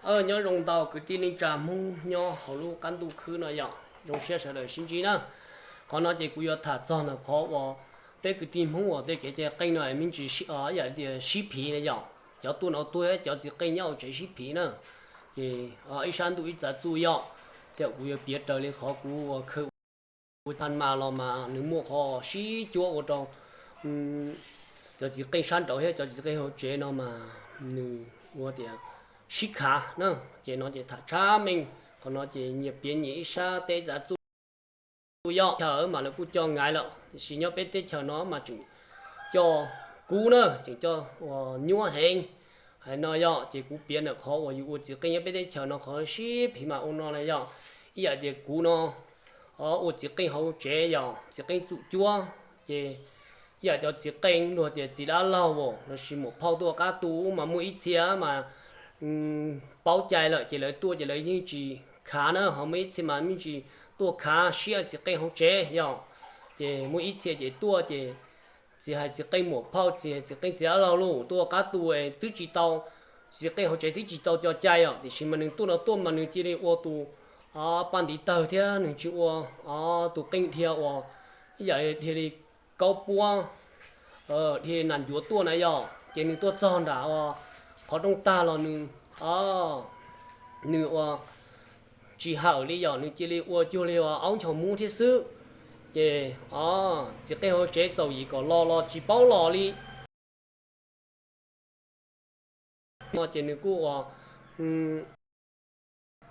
Nyob zoo ntau kwv tij neej tsa Hmoob nyob hauv lub qab ntuj khwb no yom, zoo siab sawv daws sib ntsib na. Qhov no ces kuv yuav tham txog ntawm qhov uas peb kwv tij Hmoob uas tej kev cai qeej no me ntsis ib yam tias sib phiv na yom, cov tuaj no tuag, cov txiv qeej nyob hauv tsev sib phiv na. Ces ib sab ntuj ib txav txuj yom, thiab kuv yuav piav raws li qhov kuv ua khawm ua tha mas los mas nws muaj qhov sib cuab ua rau cov txiv qeej sab nraud thiab cov txiv qeej hauv tsev no mas nws ua tias sib khav na. Ces no ces tham tshab meej, qhov no ces nyias piav nyias ib sab teb txav txuj yom. Chaw mas lawv kuj coj nkaiv lawm, tiam sis nyob peb teb chaws no mas tseem coj kub na, tseem coj uas nyuaj heev. Hais no yom, ces kuv piav ntawm qhov uas yus ua txiv qeej nyob peb teb chaws no qhov sib phiv mas ua no na yom. Ib yam tias kuv no ua txiv qeej hauv tsev yom, txiv qeej txum cuab, ces ib yam cov txiv qeej luag tias txiv dab laug lossis muam phauj tuaj qab tu mas muaj ib txhia mas paub cai lawm ces lawv tuaj ces lawv yeej tsis khav na, ho muaj ib txhia mas me ntsis tuaj khav siab txiv qeej hauv tsev yom. Ces muaj ib txhia ces tuaj ces tsis hais txiv qeej muam phauj, tsis hais txiv qeej txiv dab laug los tuaj qab tu twb tsis tau, txiv qeej hauv tsev twb tsis tau cai os, tiam sis mas nws tuaj no tuaj mas nws cia li ua tus paj ntiv tawg thiab nws tsis ua tus qeej dhia uas ib yam dhia li kaub puab, dhia li nas ncuav tuaj na yom. Ces nws tuaj txog nram qhov rooj tag los nws nws ua tsis hawm li yom, nws cia li ua cuag li ua aub nchos mub thiab xwb. Ces txiv qeej hauv tsev txaus yim kom los los tsis paub los li no ces nws kuj ua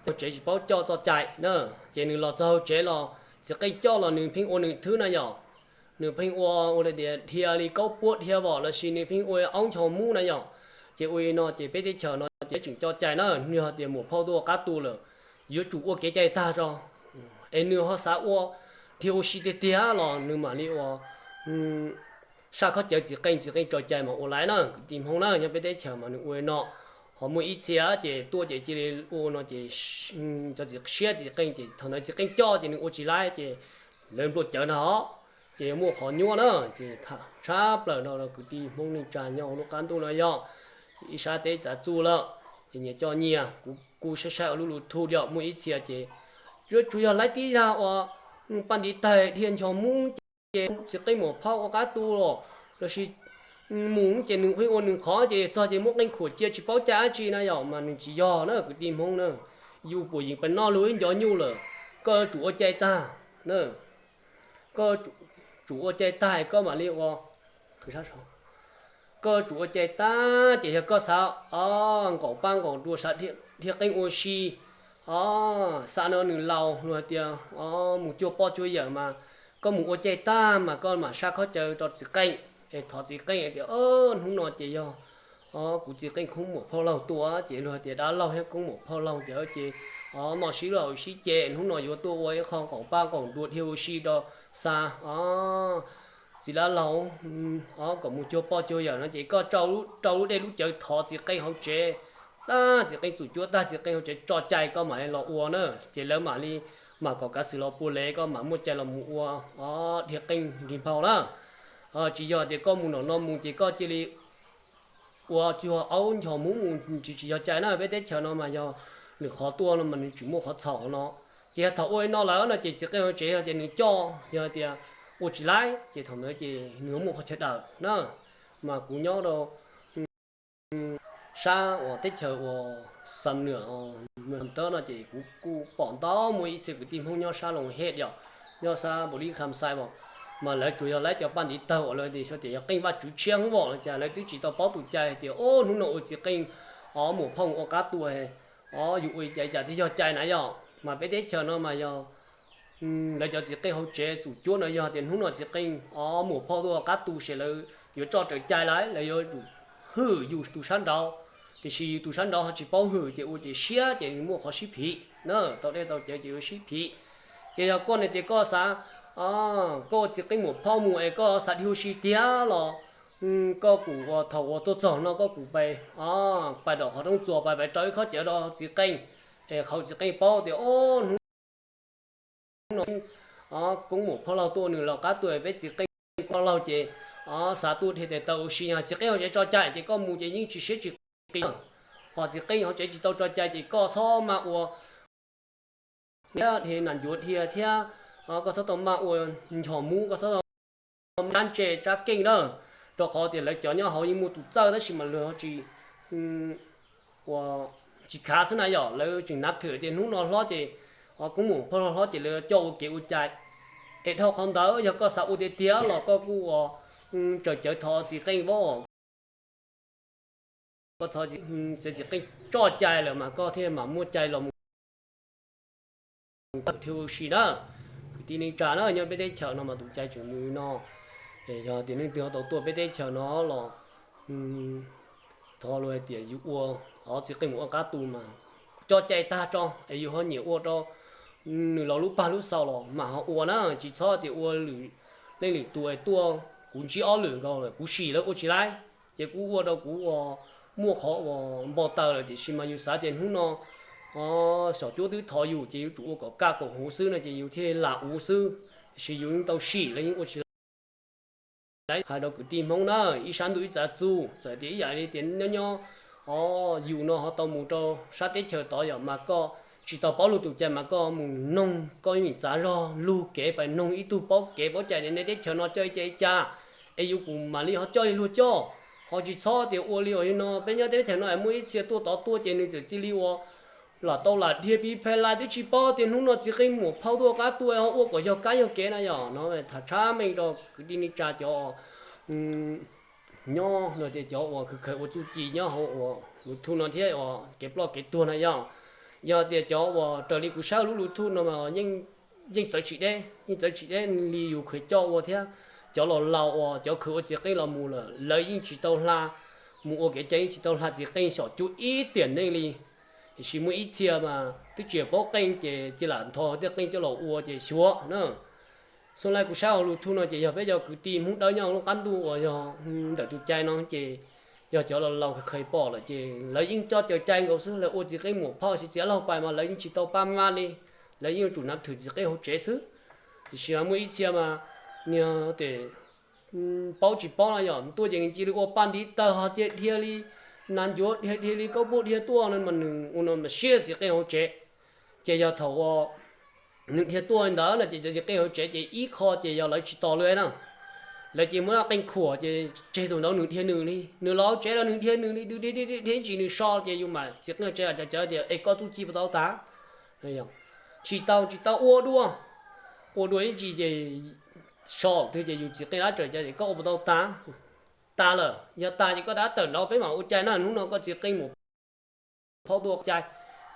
tsev tsis paub coj txoj cai na. Ces nws los txog hauv tsev los txiv qeej coj los nws pheej ua nws thwb na yom. Nws pheej ua ua li tias dhia li kaub puab dhia vom lossis nws pheej ua aub nchos mub na yom. Ces ua li no ces peb teb chaws no ces tseem coj cai na, nws ho tias muam phauj tuaj qab tu lawm, yuav tsum ua kev cai tag tso. Es nws ho xav ua dhia ua si tiag tiag los nws mam li ua saj khob cawv txiv qeej, txiv qeej tso cai mas ua laiv na, kwv tij Hmoob na. Nyob peb teb chaws mas nws ua li no. Ho muaj ib txhia ces tuaj ces cia li ua no ces cov txiv siab txiv qeej ces thaum ntawd txiv qeej coj ces nws ua tsis laiv ces lawv npluaj cawv ntag os. Ces muaj qhov nyuaj na, ces tham tshab plaws no rau kwv tij Hmoob neej tsa nyob hauv lub qab ntuj no yog ib sab teb txav txuj lawm. Ces nyias coj nyias, kuv kuj saib saib ua lub lus thuj yom, muaj ib txhia ces yuav tsum yog laiv tib zag uas paj ntiv taig dhia nchos mub ces txiv qeej muam phauj ua qab tu los lossis mus ces nws pheej ua nws qhov ces txog ces muab qeej khuam cia tsis paub cai dab tsi na yom, mas nws tsis yog na kwv tij Hmoob na. Yus puas yeem pes noj lug ib ncov nyuj lawm, koj yuav tsum ua cai tag na. Koj tsum ua cai tag koj mam li ua, koj tsum ua cai tag ces yog koj xav nqaum paj nqaum duas, xav dhia qeej ua si, xav no nws laus luag hais tias mus cuag poj cuag yawm mas koj mus ua cai tag mas koj mam saj khob cawv rau txiv qeej, es thov txiv qeej tias hnub no ces yog kuv txiv qeej koob muam phauj laug tuaj ces luag hais tias dab laug thiab koob muam phauj laug ces ces noj sib laug sib ce, hnub no yuav tuaj ua ib qho nqaum paj nqaum duas dhia ua si rau xa txiv dab laug kom mus cuag poj cuag yawm no ces koj rau lub dej lub cawv thov txiv qeej hauv tsev tag, txiv qeej txum cuab tag, txiv qeej hauv tsev tso cai koj mam li los ua na. Ces lawv mam li mam kom kav xwm los pua lev, koj mam muaj cai los mus ua dhia qeej nrig nphau na. Tsis yog tias koj mus nram no mus ces koj cia li ua cuag aub nchos mub mus tsis tsis yog cai na. Peb teb chaws no mas yog lwm qhov tuaj no mas nws tseem muaj qhov txhaum no. Ces yog thaum ua li no lawm no ces txiv qeej hauv tsev yog ces nws coj, yog tias ua tsis laib ces thaum ntawd ces nws muaj qhov chaw dawm na. Mas kuv nyob rau sab uas teb chaws uas Xam Nuam, Xam Tawb no ces kuv kuj pom ntau muaj ib txhia kwv tij Hmoob nyob sab Loos Hej yom, nyob sab Npaus Lis Kham Xais os, mas lawv tsuas yog lawv cov paj ntiv tawg uas lawv tias xyov tias yog qeej Vaj Tswv tshiab hwv os los cas lawv twb tsis tau paub tus cai hais tias o hnub no ua txiv qeej o muam phauj ua qab tu, o yus ua li cas cas thiaj yog cai na yom. Mas peb teb chaws no mas yog lawv cov txiv qeej hauv tsev txum cuab no yog tias hnub no txiv qeej o muam phauj tuaj ua qab tu ces lawv yuav tso raws cai lawm, lawv yuav tsum hwm yus tus sab nraud. Tiam sis yus tus sab nraud ho tsis paub hwm ces ua ces siab ces muaj qhov sib phiv na, tau dej tau cawv ces yuav sib phiv. Ces yog koj ne tias koj xav, koj ua txiv qeej muam phauj mus es koj xav dhia ua si tiag los koj kuj ua thaum uas tuaj txog no koj kuj pais, pais tom qhov rooj txuas pais pais rau ib khob cawv rau txiv qeej, es qhauv txiv qeej paub tias o hnub no koob muam phauj laug tuaj nws los qab tu, peb txiv qeej phauj laug ces xav tuaj dhia tes taw ua si, yog txiv qeej hauv tsev tso cai ces koj mus ces yeej tsis siab tsis qis. qhov txiv qeej hauv tsev tsis tau tso cai ces koj txhob maj ua thiab dhia nas ncuav dhia thiab, koj txhob tau maj ua nchos mub, koj txhob tau maj ua tsab ntse tsab keej na, rau qhov tias lawv cov nyob hauv yeej muaj tus txawj tab sis mas lawv ho tsis ua tsis khav xwb na yom. Lawv tseem nav thwm tias hnub no hlob ces, o, koob mus phauj hlob ces lawv coj ua kev ua cai. Es dhau qhov ntawd yog koj xav ua tiag tiag los koj kuj ua tsaws cawv thov txiv qeej vauv, koj thov txiv qeej tso cai lawm mas koj thiaj mam muaj cai los mus thiaj ua si na. Kwv tij neej tsa na, nyob peb teb chaws no mas tus cai tseem mus no. Es yog tias neeg twg ho tau tuaj peb teb chaws no los thov luag hais tias yus ua, o, txiv qeej mus ua qab tu mas coj cai tag tso es yus ho nyiam ua rau nws laus lub pag lub xaus los mam ho ua na, tsis txhob tias ua lwm leej lwm tus es tuaj kuv ntsib ob lwm nkaus lawm kuv sim lawv ua tsis laib, ces kuv ua rau kuv ua muaj qhov uas npau taws lawm tiam sis mas yus xav tias hnub no xyom cuab twb thov yus ces yuav tsum ua kom kaj kom huv xwb no ces yus thiaj lam ua xwb, tiam sis yus yeej tau sim lawv yeej ua tsis laib. Hais rau kwv tij Hmoob na, ib sab ntuj ib txav txuj, txawm tias ib yam li tias nyob nyob, o, yus no ho tau mus rau sab teb chaws tod yom mas koj tsis tau paub luag tus cai mas koj mus noog, koj yeej txav zog lug kev pais noog ib tug paub kev paub cai tias nej teb chaws no coj li cas li cas, es yus kuj mam li ho coj li luag coj. Ho tsis txhob tias ua li uas no peb nyob teb chaws no es muaj ib txhia tuaj tod tuaj ces nws txawm cia li ua lam tau lam dhia pis phe lais twb tsis paub tias hnub no txiv qeej muam phauj tuaj qab tuaj ho ua kom yog kab yog kev na yom. No tham tshab meej rau kwv tij neej tsa cov nyob los tias cov uas khaws khaws ua txuj ci nyob hauv uas YouTube no thiab uas kev ploj kev tuag na yom. Yog tias cov uas raws li kuv saib lub YouTube no mas yeej txawv tsis deb, yeej txawv tsis deb li yus khaws coj ua thiab. Cov laus laus uas cov khaws ua txiv qeej los mus lawm lawv yeej tsis tau hla, mus ua kev cai yeej tsis tau hla txiv qeej xyom cuab ib tiam neej li. Tiam sis muaj ib txhia mas twb tsis paub qeej ces cia lam nthos tej qeej coj los ua ces xyuav na. Xub laib kuv saib hauv YouTube no ces yog peb cov kwv tij Hmoob Dawb nyob lub qab ntuj uas yog ntawm tus cai no ces yog cov laus laus khaws pom lawm ces lawv yeej coj cov cai nkaus xwb, lawv ua txiv qeej muam phauj sis txiv laug pais mas lawv yeej tsis tau pab mab li, lawv yeej yuav tsum nav thwm txiv qeej hauv tsev xwb. Tiam sis mas muaj ib txhia mas niag tes paub tsis paub no yom, tuaj ces nws cia li ua paj ntiv tawg ho cia dhia li nas ncuav dhia dhia li kaub pub dhia tuaj no mas nws ua no mas siab txiv qeej hauv tsev. Ces yog thaum uas nws dhia tuaj ntawd no ces cov txiv qeej hauv tsev ces ib qho ces yog lawv tsis tos li na, lawv ces muab qeej khuam ces tseg tus ntawd nws dhia nws li, nws los hauv tsev los nws dhia nws li, dhia dhia dhia ntsis nws so ces yus mam txiv qeej hauv tsev cov cawv tias es koj txuj ci puas tau tas? Tsis tau, tsis tau ua dua, ua dua ib ntsis ces so twg ces yus txiv qeej dab tawm cai tias koj ua puas tau tas? Tas lawm, yog tas ces koj dab tawm nraud peb mam ua cai na, hnub no koj txiv qeej mus phauj tuaj cai.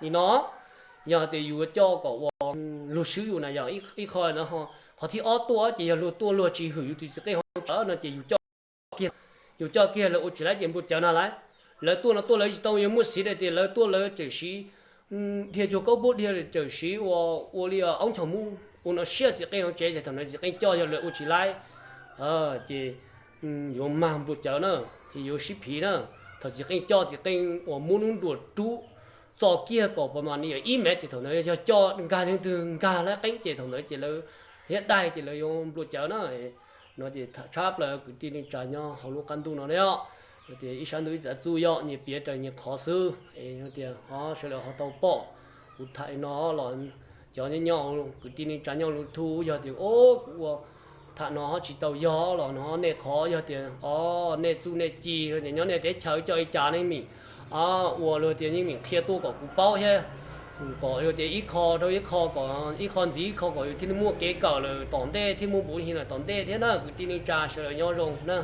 Nim no yog tias yus coj kom ua luag swb yus na yog ib qho no, qhov thib ob tuaj ces yog luag tuaj luag tsis hwm yus tus txiv qeej hauv tsev no ces yus coj kiag, yus coj kiag lawv ua tsis laib ces npua cawv na lawv, lawv tuaj no tuaj lawv tsis tau yuav muaj xiv daim tias lawv tuaj lawv txawm siv dhia cuag kaub pub dhia txawm siv ua, ua li aub nchog mub ua no siab txiv qeej hauv tsev ces thaum ntawd txiv qeej coj yog lawv ua tsis laib ces yuav mag npua cawv na, ces yuav sib phiv na. Thaum txiv qeej coj txiv qeej uas muab lub nruas rub txo kiag kom pas mas ni ib mev ces thaum ntawd yog coj nkag leej twg nkag laib qeeb ces thaum ntawd ces lawv thiab daig ces lawv yuav npua cawv na. No ces tham tshab plaws kwv tij neej tsa nyob hauv lub qab ntuj no ne os. Tias ib sab ntuj ib txav txuj yog nyias piav raws nyias qhov xwb es tias o sawv daws ho tau pom kuv tham li no los cov nyob nyob kwv tij neej tsa nyob lub YouTube yog tias o kuv ua tham no ho tsis tau yog los no nej qhov yog tias o nej txuj nej ci tias nyob nej teb chaws coj li cas nej mim ua luag tias yeej mim qhia tuaj kom kuv paub thiab, kom luag tias ib qho rau ib qho kom ib qho ntxiv ib qho kom yus thiaj li muaj kev kawm lawm tom ntej thiab muaj npuv hi lawm tom ntej thiab na kwv tij neej tsa sawv daws nyob zoo na.